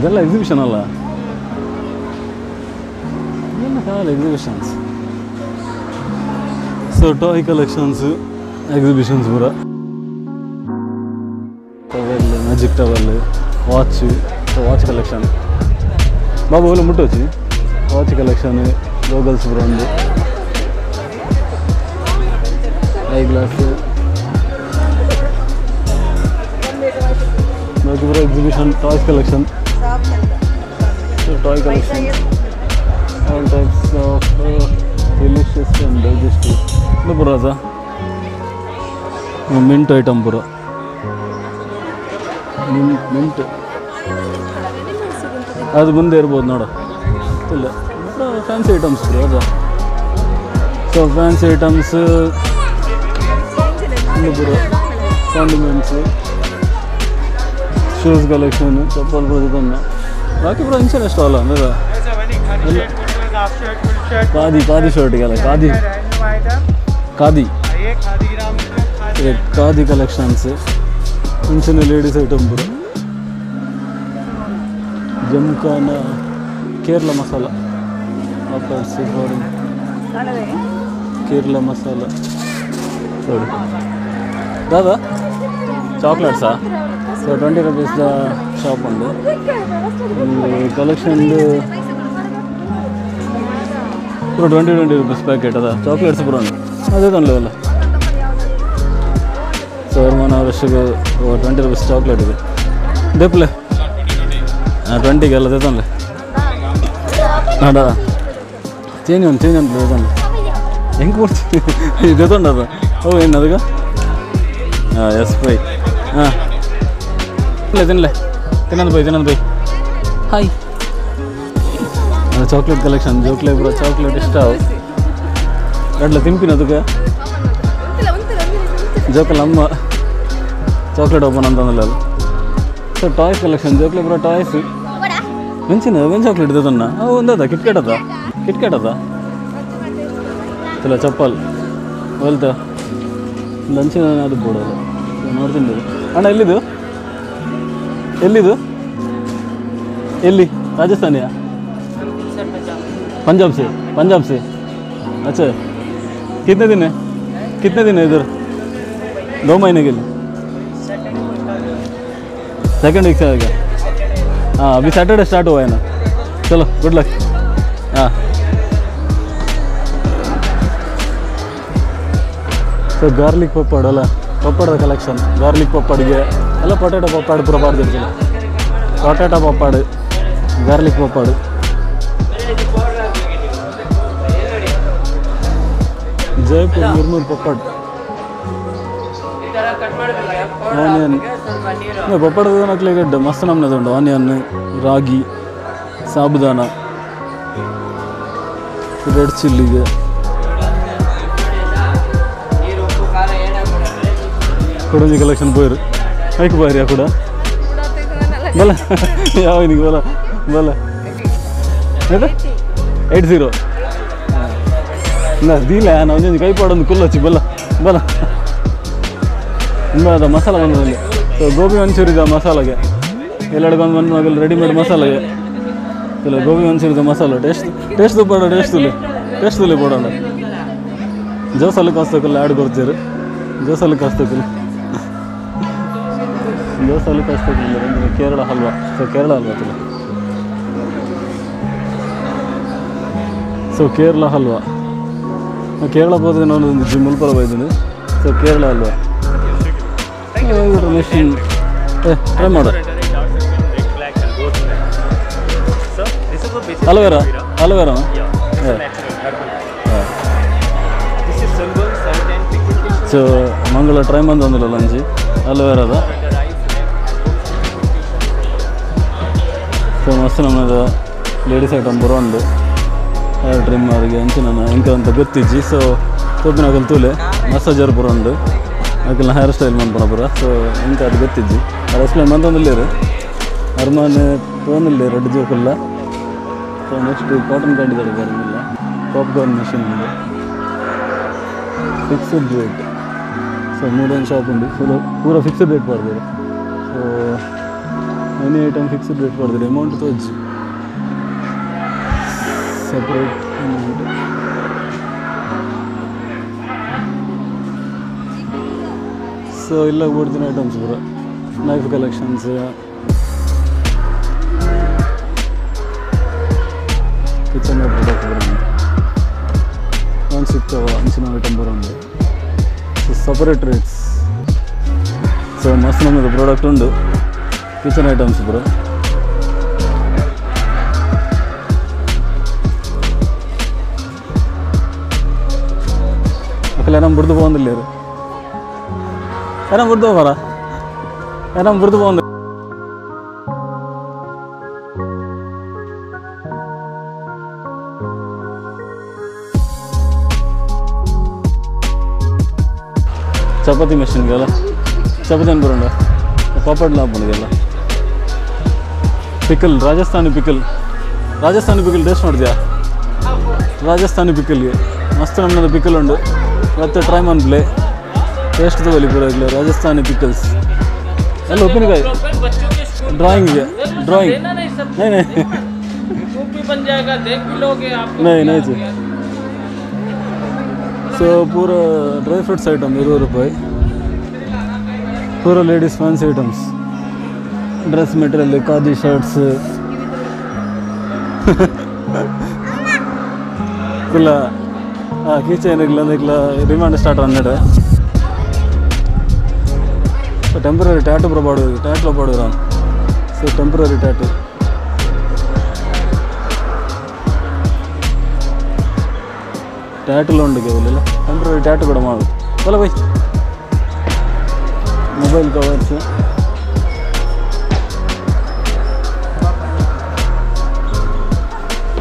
ಇದೆಲ್ಲ ಎಕ್ಸಿಬಿಷನ್ ಅಲ್ಲ, ಇದೆಲ್ಲ exhibitions. So toy collections exhibitions ಪೂರ. Towel, magic towel, watch, so watch collection. Babu ಒಲ್ಲ ಮುಟ್ಟೋಚಿ ವಾಚ್ ಕಲೆಕ್ಷನ್, ಗೋಗಲ್ಸ್ ಪೂರ ಉಂಡು, I glass ಬಾಕಿ ಪೂರ exhibition. Toys collection, so toy collection, all types of delicious and digestive. ಇದು ಪೂರ ಅದ ಮಿಂಟ್ ಐಟಮ್ ಪೂರ, ಮಿಂಟ್ ಅದು ಮುಂದೆ ಇರ್ಬೋದು ನೋಡು. ಇಲ್ಲ ಫ್ಯಾನ್ಸಿ ಐಟಮ್ಸ್ ಪೂರ ಅದ. ಸೊ ಫ್ಯಾನ್ಸಿ ಐಟಮ್ಸ್ ಪೂರ, ಕಾಂಡಿಮೆಂಟ್ಸು, ಶೂಸ್ ಕಲೆಕ್ಷನ್, ಚಪ್ಪಲ್ ಪೂರ ತಂದ. ಬಾಕಿ ಪೂರ ಇಂಚನೆ ಸ್ಟಾಲ್ ಅಂದ್ರೆ ಖಾದಿ, ಖಾದಿ ಶರ್ಟ್ಗೆಲ್ಲ ಖಾದಿ, ಖಾದಿ ಖಾದಿ ಕಲೆಕ್ಷನ್ಸ್. ಇಂಚಿನ ಲೇಡೀಸ್ ಐಟಮ್ ಪೂರ. ಜಮ್ಖಾನ, ಕೇರಳ ಮಸಾಲ ಆಫರ್ಸ್, ಕೇರಳ ಮಸಾಲ ನೋಡಿ ದಾದಾ. ಚಾಕ್ಲೇಟ್ಸಾ? ಸೊ 20 ರುಪೀಸ್ದ ಶಾಪ್ ಉಂಡು ಕಲೆಕ್ಷನ್ ಪೂರ. 20 ರುಪೀಸ್ ಪ್ಯಾಕೆಟ್ ಅದ ಚಾಕ್ಲೇಟ್ಸ್ ಪೂರ ಉಂಡು. ಅದೇ ತಂಡಲ್ಲ. ಸೊ ಅರ್ಮಾನ ವರ್ಷಕ್ಕೆ 20 ರುಪೀಸ್ ಚಾಕ್ಲೇಟ್ ಇದೆ. ದೆಪ್ಲೆ ಹಾಂ 20ಗೆಲ್ಲ ದೇತನ್ಲೆ. ಹಾಂ ಚೇಂಜ್ ಉಂಟು, ಚೇಂಜ್ ಉಂಟು ದೇತನ್ಲೆ. ಹೆಂಗೆ ಕೊಡ್ತೀನಿ ದೇತೊಂಡದ? ಓ ಏನು ಅದಕ್ಕೆ? ಹಾಂ ಎಸ್ ಬೈ. ಹಾಂ ತಿನ್ನಲೆ, ತಿನ್ನೋದು ಬೈ, ತಿನ್ನೋದು ಬೈ. ಹಾಯ್. ಚಾಕ್ಲೇಟ್ ಕಲೆಕ್ಷನ್, ಜೋಕ್ಲೆ ಪೂರ ಚಾಕ್ಲೇಟ್ ಇಷ್ಟ. ಅಡ್ಲ ತಿಂಪಿನ ಅದಕ್ಕೆ ಜೋಕಲ್ ಅಮ್ಮ ಚಾಕ್ಲೇಟ್ ಓಪನ್ ಅಂತಂದಲ್ಲ. ಸೊ ಟಾಯ್ಸ್ ಕಲೆಕ್ಷನ್, ಜೋಕ್ಲೆ ಪೂರ ಟಾಯ್ಸ್. ಮೆಂಚಿನ when chocolate ಇದೆ. ಅವು ಒಂದದ ಕಿಟ್ಕ್ಯಾಟ್ ಅದ, ಕಿಟ್ಕ್ಯಾಟ್ ಅದ. ಇಲ್ಲ ಚಪ್ಪಲ್ ಹೊಲ್ತ ಲಂಚಿನ ಅದು ಬೋಡಲ್ಲ ನೋಡ್ತೀನಿ. ಅಣ್ಣ ಎಲ್ಲಿದು, ಎಲ್ಲಿದು, ಎಲ್ಲಿ? ರಾಜಸ್ಥಾನಿಯಾ? पंजाब से? पंजाब से, अच्छा। कितने दिन है, कितने दिन है इधर? 2 महीने के लिए। सेकंड वीक से आएगा। हाँ अभी सैटरडे स्टार्ट हुआ है ना। चलो गुड लक। हाँ ಸೊ ಗಾರ್ಲಿಕ್ ಪಪ್ಪಾಡು ಅಲ್ಲ, ಪಪ್ಪಾಡದ ಕಲೆಕ್ಷನ್. ಗಾರ್ಲಿಕ್ ಪಪ್ಪಾಡಿಗೆ ಎಲ್ಲ ಪೊಟ್ಯಾಟೊ ಪಪ್ಪಾಡು ಪೂರ ಪಾಡ್ದಿರ್ತಿಲ್ಲ. ಪೊಟ್ಯಾಟೊ ಪಪ್ಪಾಡು, ಗಾರ್ಲಿಕ್ ಪಪ್ಪಾಡು. ಜೈಪುರ್ ಮುರ್ಮೂರು ಪಪ್ಪಾಡು, ಆನಿಯನ್ ಪಪ್ಪಾಡದ ನಕ್ಲೆ ಮಸ್ತ್ ನಮ್ನದು ಉಂಟು. ಆನಿಯನ್, ರಾಗಿ, ಸಾಬುದಾನ, ರೆಡ್ ಚಿಲ್ಲಿಗೆ ಕೊಡೊಂಜಿ ಕಲೆಕ್ಷನ್ ಪೋಯಿರು. ಐಕ್ ಬಾರಿ ಕೂಡ ಬಲ ಯಾವ ಬಲ ಬಲ 80 ದೀಲ ಒಂಜೊಂಜಿ ಕೈ ಪಾಡೊಂದು ಕುಲ್ಲೊಚ್ಚಿ ಬಲ್ಲ ಬಲ ಇಂದ ಮಸಾಲ ಬಂದದಲ್ಲಿ. ಸೊ ಗೋಬಿ ಮಂಚೂರಿದ ಮಸಾಲೆಗೆ ಎಲ್ಲೆಡೆ ಬಂದು ಮಗಲು ರೆಡಿಮೇಡ್ ಮಸಾಲೆಗೆ. ಇಲ್ಲ ಗೋಬಿ ಮಂಚೂರಿದ ಮಸಾಲ ಟೇಸ್ಟ್ ಟೇಸ್ಟ್ ಪಾಡ, ಟೇಸ್ಟ್ ತುಲೆ, ಟೇಸ್ಟ್ ತುಲೆ ಪೋಡೋಣ. ಜೋಸಲ್ಲಿ ಕಾಸ್ತಕಲ್ಲ ಆ್ಯಡ್ ಕೊಡ್ತೀರು. ಜೋಸಲ್ಲಿ ಕಾಸ್ತಕಲ್ಲ, ಜೋಸಲ್ಲಿ ಕಾಸ್ತಕಲ್ಲ ಕೇರಳ ಹಲ್ವಾ. ಸೊ ಕೇರಳ ಹಲ್ವಾ ತುಲೆ. ಸೊ ಕೇರಳ ಹಲ್ವಾ ಕೇರಳ ಹೋದ್ರೆ ನಾನು ಒಂದು ಮುಲ್ಪಲ ಬೈದ್ದೀನಿ. ಸೊ ಕೇರಳ ಹಲ್ವಾ ಮೆಷಿನ್ ಟ್ರೈ ಮಾಡು. Aloe vera, aloe vera. So Mangala try ಮಂದೊಂದಿಲ್ಲ ಲಂಚಿ ಅಲೋವೆರಾದ. ಸೊ ಮಸ್ತ್ ನಮ್ಮದು ಲೇಡೀಸ್ ಐಟಮ್ ಬರೋ ಉಂಡು. ಹೇರ್ ಟ್ರಿಮ್ಮರ್ಗೆ ಅಂಚಿನ ಎಂಕ ಅಂತ ಗೊತ್ತಿಜ್ಜಿ. ಸೊ ತೋಪಿನ ಅಗಲ್ ತೂಲೆ ಮಸಾಜರ್ ಪೂರ ಉಂಡು. ಅಕಲ್ನ ಹೇರ್ ಸ್ಟೈಲ್ ಮನ್ಪುನ ಪೂರ. ಸೊ ಎಂಕ ಅದು ಗೊತ್ತಿಜ್ಜಿ, ಅದು ಎಕ್ಸ್ಪ್ಲೈನ್ ಮಂತೊಂದಿಲ್ಲೇರು ಅರ್ಮಾನೆ ತೋನಿಲ್ಲ ರೆಡ್ ಜೋಕಲ್ಲ. ಸೊ ನೆಕ್ಸ್ಟ್ ಕಾಟನ್ ಕ್ಯಾಂಡಿ ಬರೋದಿಲ್ಲ, ಪಾಪ್ಕಾರ್ನ್ ಮೆಷಿನ್ ಉಂಡು, ಫಿಕ್ಸ್ಡ್ ರೇಟ್. ಸೊ ಮೂರೊಂದು ಶಾಪ್ ಉಂಡು, ಸೊ ಪೂರ ಫಿಕ್ಸ್ಡ್ ರೇಟ್ ಬರ್ಬೋದು. ಸೊ ಎನಿ ಐಟಮ್ ಫಿಕ್ಸ್ಡ್ ರೇಟ್ ಕೊಡ್ತಾರೆ ಅಮೌಂಟ್ ತೋಜಿ ಸೆಪರೇಟ್ ಅಮೌಂಟ್ ಸೊ ಇಲ್ಲ ಬೋಡ್ದಿನ ಐಟಮ್ಸ್ ಪೂರ ನೈಫ್ ಕಲೆಕ್ಷನ್ಸ್ ಕಿಚನ್ ಪ್ರಾಡಕ್ಟ್ ಬರೋದು ಒಂದು ಸಿಗ್ತಾವ ಅಂಚಿನ ಐಟಮ್ ಬರೋದು ಸೊ ಸಪರೇಟ್ ರೇಟ್ಸ್ ಸೊ ಮಸ್ತ್ ನಮ್ಮದು ಪ್ರಾಡಕ್ಟ್ ಉಂಡು ಕಿಚನ್ ಐಟಮ್ಸ್ ಪೂರ ಅಕಲೆ ನಮ್ಮ ಬುಡ್ದು ಪೋಂದಿಲ್ಲ ಏನ ಬುಡ್ದು ಹೋಗಾರ ಏನ ಬುಡ್ದು ಪೋಂದು ಚಪಾತಿ ಮೆಷಿನ್ಗೆಲ್ಲ ಚಪಾತಿ ಏನು ಬರೋಣ ಪಾಪಡ್ ಲಾಭ pickle Rajasthani pickle Rajasthani pickle taste ನೋಡಿದ್ಯಾ ರಾಜಸ್ಥಾನಿ ಪಿಕಲ್ಗೆ ಮಸ್ತ್ ನಮ್ಮದು ಪಿಕಲ್ ಉಂಡು ಮತ್ತೆ ಟ್ರೈ ಮಾಡ್ಲೆ ಟೇಸ್ಟ್ ತಗೊಳ್ಳಿ ಪೂರ ರಾಜಸ್ಥಾನಿ ಪಿಕಲ್ಸ್ ಎಲ್ಲ ಉಪ್ಪಿನಕಾಯಿ ಡ್ರಾಯಿಂಗ್ಗೆ ಡ್ರಾಯಿಂಗ್ ನೈ ಸೊ ಪೂರ ಡ್ರೈ ಫ್ರೂಟ್ಸ್ ಐಟಮ್ 20 ರೂಪಾಯಿ ಪೂರ ladies fancy items dress material khadi shirts full key chain remand start ಅನ್ನಡು so temporary tattoo ಪೂರ ಟ್ಯಾಟ್ಲ ಪಾಡುವ ಸೊ ಟೆಂಪ್ರರಿ ಟ್ಯಾಟು ಟ್ಯಾಟುಲ ಉಂಡು ಕೇವಲ ಟೆಂಪ್ರರಿ ಟ್ಯಾಟು ಕೂಡ ಮಾಡು ಅಲ್ಲ ಬೈ ಮೊಬೈಲ್ ಕವರ್ಸ್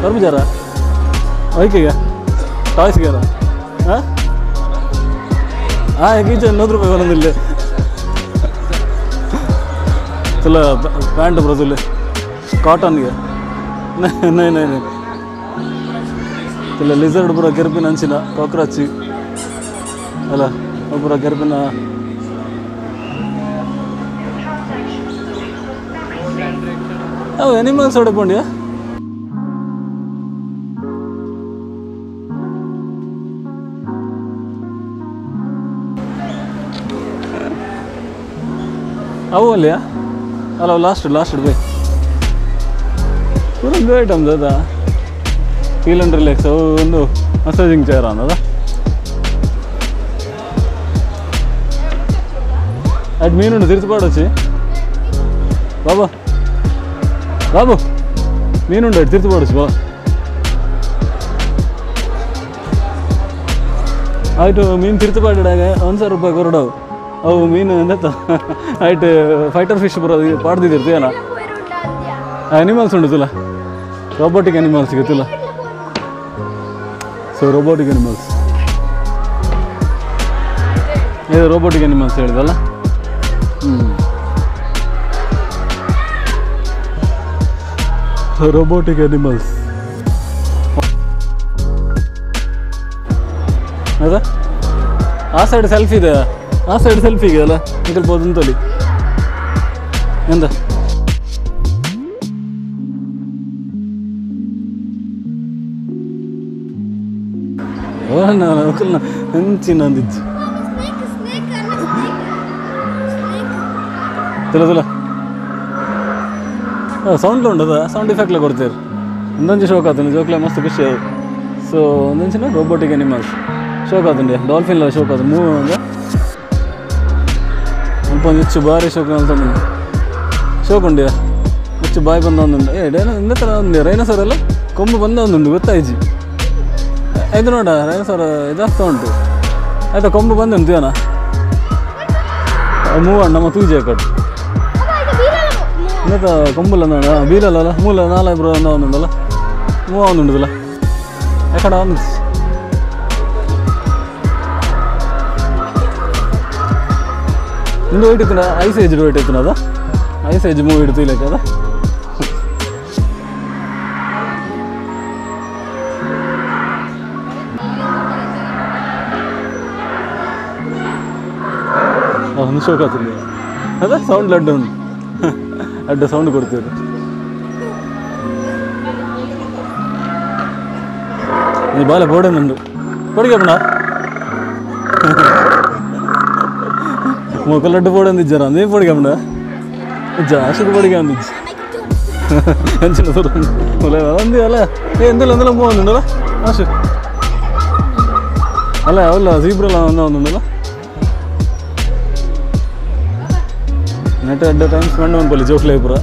ಬರ್ಬುಜಾರ ಓಕೆಗ ಟಾಯ್ಸ್ಗಾರ ಹಾಂ ಹಾಂ ಕೀಚೆ 100 ರೂಪಾಯಿ ಬರೋದಿಲ್ಲ ಚಲೋ ಪ್ಯಾಂಟ್ ಬರೋದಿಲ್ಲ ಕಾಟನ್ಗೆ ನೈ ನೈ ನೈ ಇಲ್ಲ ಲಿಸರ್ಡ್ ಪೂರ ಕೆರ್ಪಿನ ಅಂಚಿನ ಕಾಕ್ರೋಚ್ ಅಲ್ಲ ಪೂರ ಕೆರ್ಪಿನ ಅವು ಎನಿಮಲ್ಸ್ ಹೊಡೆಕೊಂಡಿಯಾ ಅವು ಅಲ್ಲಿಯಾ ಅಲ್ಲ ಲಾಸ್ಟ್ ಲಾಸ್ಟ್ ಬೈ ಪೂರ ಐಟಮ್ ದಾದಾ ಫೀಲ್ ಆ್ಯಂಡ್ ರಿಲ್ಯಾಕ್ಸ್ ಅವು ಒಂದು ಮಸಾಜಿಂಗ್ ಚೇರ್ ಅನ್ನದ ಅದು ಮೀನುಂಡು ತಿರ್ತು ಪಾಡೊಚ್ಚಿ ಬಾಬಾ ಬಾಬು ಮೀನುಂಡು ಅಟ್ ತಿರ್ತು ಪಾಡೊಚ್ಚಿ ಬಾ ಆಯ್ತು ಮೀನು ತಿರ್ತು ಪಾಡಿಡಾಗ 1,000 ರೂಪಾಯಿ ಕೊರಡವು ಅವು ಮೀನು ಎಂತ ಆಯ್ತು ಫೈಟರ್ ಫಿಶ್ ಬರೋದು ಪಾಡ್ದಿದ್ದಿರ್ತೀವಿ ಅಲ್ಲ ಅನಿಮಲ್ಸ್ ಉಂಟು ರೋಬೋಟಿಕ್ ಅನಿಮಲ್ಸ್ ಗೊತ್ತಿಲ್ಲ ಸೊ ರೋಬೋಟಿಕ್ ಅನಿಮಲ್ಸ್ ಇದು ರೋಬೋಟಿಕ್ ಅನಿಮಲ್ಸ್ ಹೇಳಿದಲ್ಲ ಹ್ಞೂ ರೋಬೋಟಿಕ್ ಅನಿಮಲ್ಸ್ ಹೌದಾ ಆ ಸೈಡ್ ಸೆಲ್ಫಿ ಇದೆ ಆ ಸೈಡ್ ಸೆಲ್ಫಿ ಇದೆ ಅಲ್ಲ ನಿಕಲ್ಬೋದು ಅಂತಲ್ಲಿ ಎಂತ ಅಂಚಿನ ಅಂದಿದ್ದು ತುಲ ತುಲ ಸೌಂಡ್ ಉಂಟದ ಸೌಂಡ್ ಇಫೆಕ್ಟ್ಲ ಕೊಡ್ತೀರಿ ಒಂದೊಂದು ಶೋಕ್ ಆತಂడి ಜೋಕ್ಲೆ ಮಸ್ತ್ ಖುಷಿ ಅದು ಸೊ ಒಂದೊಂಚಿನ ರೋಬೋಟಿಕ್ ಅನಿಮಲ್ಸ್ ಶೋಕ್ ಆತಂಡಿ ಡಾಲ್ಫಿನ್ ಶೋಕ್ ಆತು ಮೂವ್ ಅಂದ್ರೆ ಒಂದು ಹೆಚ್ಚು ಭಾರಿ ಶೋಕ್ ಅಂತ ಶೋಕ್ ಉಂಡಿಯ ಹೆಚ್ಚು ಬಾಯಿ ಬಂದ ಒಂದುಂಡು ಏ ಡೈನ ಎಂತ ಥರ ಒಂದು ರೈನಸರ್ ಎಲ್ಲ ಕೊಂಬು ಬಂದ ಒಂದುಂಡು ಗೊತ್ತಾಯ್ಜಿ ಇದು ನೋಡ ರೈನಸರ್ ಇದಾಗ್ತಾ ಉಂಟು ಆಯ್ತಾ ಕೊಂಬು ಬಂದುಂಟು ಏನ ಮೂವ್ ನಮ್ಮ ತೂಜೆ ಕಟ್ಟು ಎಂತ ಕೊಂಬುಲ್ಲ ನೋಡ ಬೀಲಲ್ಲ ಮೂಲ ನಾಲ ಇಬ್ಬರು ಒಂದುಂಡಲ್ಲ ಮೂವ್ ಒಂದುಂಡುದಿಲ್ಲ ಎಕಡ ಒಂದು ಇಂದು ವೈಟ್ ಐಸ್ ಏಜ್ ವೈಟ್ ಎತ್ತುನದ ಐಸ್ ಏಜ್ ಮೂವ್ ಇಡ್ತು ಇಲ್ಲ ಅದ ಒಂದು ಶೋಕ್ ಆತಲ್ಲಿ ಅದ ಸೌಂಡ್ ಲಡ್ಡು ಉಂಟು ಅಡ್ಡ ಸೌಂಡ್ ಕೊಡ್ತೀರಿ ಈ ಬಾಲ ಬೋಡೆ ನಂದು ಕೊಡಿಗೆ ಅಪ್ಪಣ ಮೊಕಲ್ ಅಡ್ಡ ಬೋಡೆ ಅಂದಿಜ್ಜಾರ ನೀ ಪೊಡಿಗೆ ಅಮ್ಮಣ ಜಾಸ್ತಿ ಪೊಡಿಗೆ ಅಂದಿಜ್ಜಿ ಅಂಚಿನ ಅಂದಿ ಅಲ್ಲ ಏ ಎಂದಲ್ಲ ಎಂದಲ್ಲ ಮೂವ್ ಅಂದುಂಡಲ್ಲ ಆಶು ಅಲ್ಲ ಅವಲ್ಲ ಜೀಬ್ರಲ್ಲ ಒಂದ ಒಂದುಂಡಲ್ಲ ನೆಟ್ ಅಡ್ಡ ಟೈಮ್ ಸ್ಪೆಂಡ್ ಒಂದು ಪೊಲಿ ಜೋಕ್ಲೆ ಪೂರ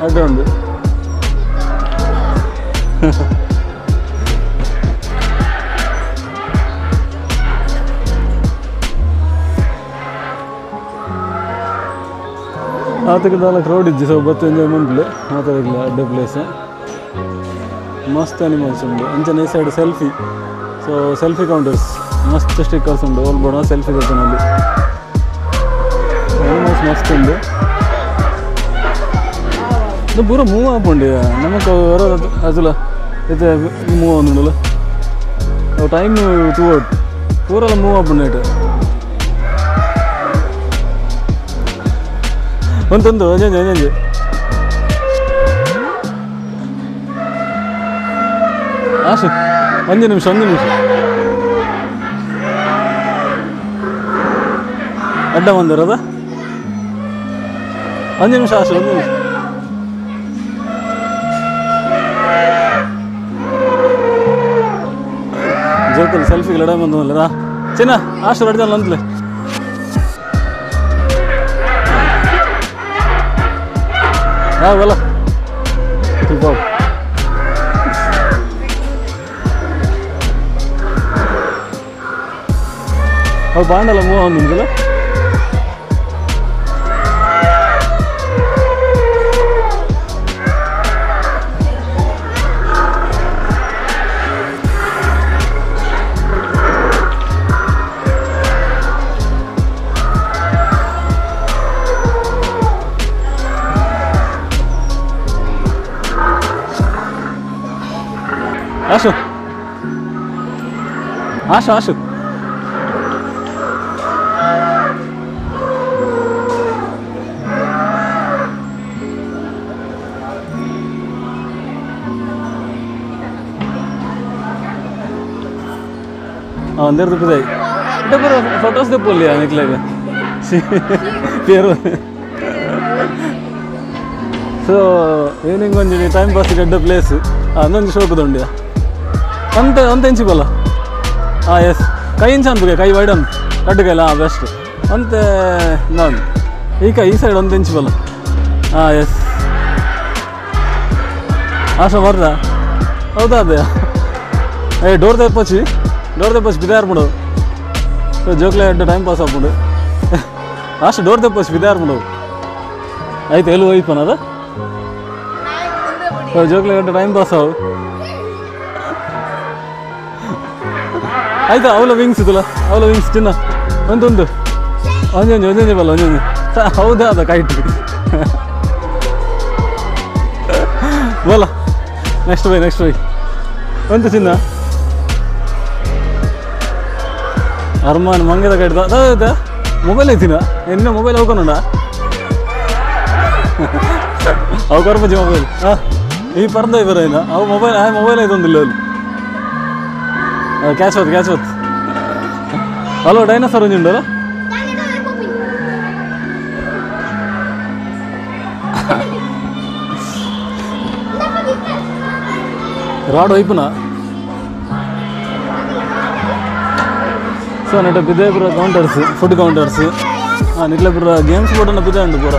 ಅಡ್ಡ ಉಂಡು ಆತಕ್ಕೆ ದಾಲ ಕ್ರೌಡ್ ಇಜ್ಜಿ ಸೊ ಬತ್ತು ಎಂಜಾಯ್ ಮಂಡ್ಲು ಮಾತಾಡಲಿಲ್ಲ ಅಡ್ಡ ಪ್ಲೇಸ್ ಮಸ್ತ್ ಅನಿಮಲ್ಸ್ ಉಂಡು ಅಂಚನೆ ಈ side selfie so selfie counters ಮಸ್ತ್ ಸ್ಟಿಕ್ಕರ್ಸ್ ಉಂಡು ಓಲ್ ಬೋಡ ಸೆಲ್ಫಿ ಕೊಡ್ತಾನಲ್ಲಿ ಅನಿಮಲ್ಸ್ ಮಸ್ತ್ ಉಂಡು ಇದು ಪೂರ ಮೂವ್ ಆಪುಂಡು ನಮಕ್ ಅಜುಲ ಇದು ಮೂವ್ ಆವೊಂದುಂಡಲ್ಲ ಟೈಮ್ ಟೂ ಔಟ್ ಪೂರೆಲ್ಲ ಮೂವ್ ಆಪುಂಡು ನೈಟ್ ಒಂದೊಂದು ಒಂಜೊಂಜಿ ಒಂಜೊಂಜಿ ಆಶು ಒಂದು ನಿಮಿಷ ಒಂದು ನಿಮಿಷ ಅಡ್ಡ ಬಂದಿರೋದ ಒಂದು ನಿಮಿಷ ಆಶು ಒಂದು ನಿಮಿಷ ಜೋಕಲ್ಲಿ ಸೆಲ್ಫಿಗೆ ಲಡ ಬಂದಲ್ಲ ಚಿನ್ನ ಆಶು ಲಡ್ದಲ್ಲ ಅಂತಲೇ ಹಾಂ ಬಲ ಅವು ಬಾಂಡಲ್ಲ ಮೂವ್ ಆವೊಂದುಂಡಲ್ಲ ಆಶು ಆಶು ಆಶು ಒಂದೆರಡು ರೂಪಾಯಿ ಪೂರ ಫೋಟೋಸ್ ದೆಪ್ಪೊಲಿ ನಿಕ್ಲೆಗ್ ಪೇರು ಸೊ ಈವ್ನಿಂಗ್ ಒಂಜಿ ಟೈಮ್ ಪಾಸ್ ಎಡ್ಡೆ ಪ್ಲೇಸ್ ಅಂದೊಂಜಿ ಶೋಕುದುಂಡು ಅಂತ ಅಂತ ಇಂಚಿಬಲ್ಲ ಹಾಂ ಎಸ್ ಕೈ ಇಂಚ ಅನ್ಬೇಕು ಕೈ ವೈಡ್ ಅಂತ ಕಡ್ಡು ಕೈಲ ಹಾಂ ಬೆಸ್ಟ್ ಅಂತೆ ನಾನು ಈ ಕೈ ಈ ಸೈಡ್ ಒಂದು ಇಂಚು ಬಲ್ಲ ಹಾಂ ಎಸ್ ಆಶಾ ಬರ್ದ ಹೌದಾ ಅದೇ ಏ ಡೋರ್ ತೆಪ್ಪಚ್ಚಿ ಡೋರ್ ತೆಪ್ಪಚ್ಚಿ ಬಿದಾರ್ಬಿಡು ಸೊ ಜೋಕ್ಲೆ ಎಡ್ಡೆ ಟೈಮ್ ಪಾಸ್ ಆಗ್ಬಿಡು ಆಶಾ ಡೋರ್ ತೆಪ್ಪಚ್ಚಿ ಬಿದಾರ್ಬಿಡು ಆಯ್ತು ಎಲ್ಲಿ ಹೋಯ್ಪನ ಅದ ಜೋಕ್ಲೆ ಎಡ್ಡೆ ಟೈಮ್ ಪಾಸ್ ಆವು ಆಯ್ತಾ ಅವಲ ವಿಂಗ್ಸ್ ಇದಲ್ಲ ಅವಲ ವಿಂಗ್ಸ್ ಚಿನ್ನ ಒಂದೊಂದು ಒಂದೊಂದು ಒಂದೊಂದು ಬಲ್ಲ ಒಂದೊಂದು ಹೌದಾ ಅದ ಕೈಟ್ ಬೋಲ ನೆಕ್ಸ್ಟ್ ಬೈ ನೆಕ್ಸ್ಟ್ ಬೈ ಒಂದು ಚಿನ್ನ ಅರ್ಮಾನ್ ಮಂಗದ ಕೈಟ್ ಅದ ಮೊಬೈಲ್ ಐತಿನ ಎನ್ನ ಮೊಬೈಲ್ ಹೋಗೋಣ ಅವು ಕೊರ್ಪಜಿ ಮೊಬೈಲ್ ಹಾಂ ಈ ಪರ್ದ ಇವರೇನ ಅವು ಮೊಬೈಲ್ ಆ ಮೊಬೈಲ್ ಐತೊಂದಿಲ್ಲ ಅಲ್ಲಿ ಕ್ಯಾಚ್ ಹೋತ್ ಕ್ಯಾಚ್ ಹೋತ್ ಹಲೋ ಡೈನೋಸರ್ ಒಂಜಿ ಉಂಡಲ್ಲ ರಾಡ್ ಒಯ್ಪುನ ಸೊ ನೆಟ ಬಿದೆ ಪೂರ ಕೌಂಟರ್ಸ್ ಫುಡ್ ಕೌಂಟರ್ಸ್ ಹಾಂ ನಿಕ್ಲೆ ಪೂರ ಗೇಮ್ಸ್ ಬೋರ್ಡನ್ನ ಬಿದೆ ಉಂಡು ಪೂರ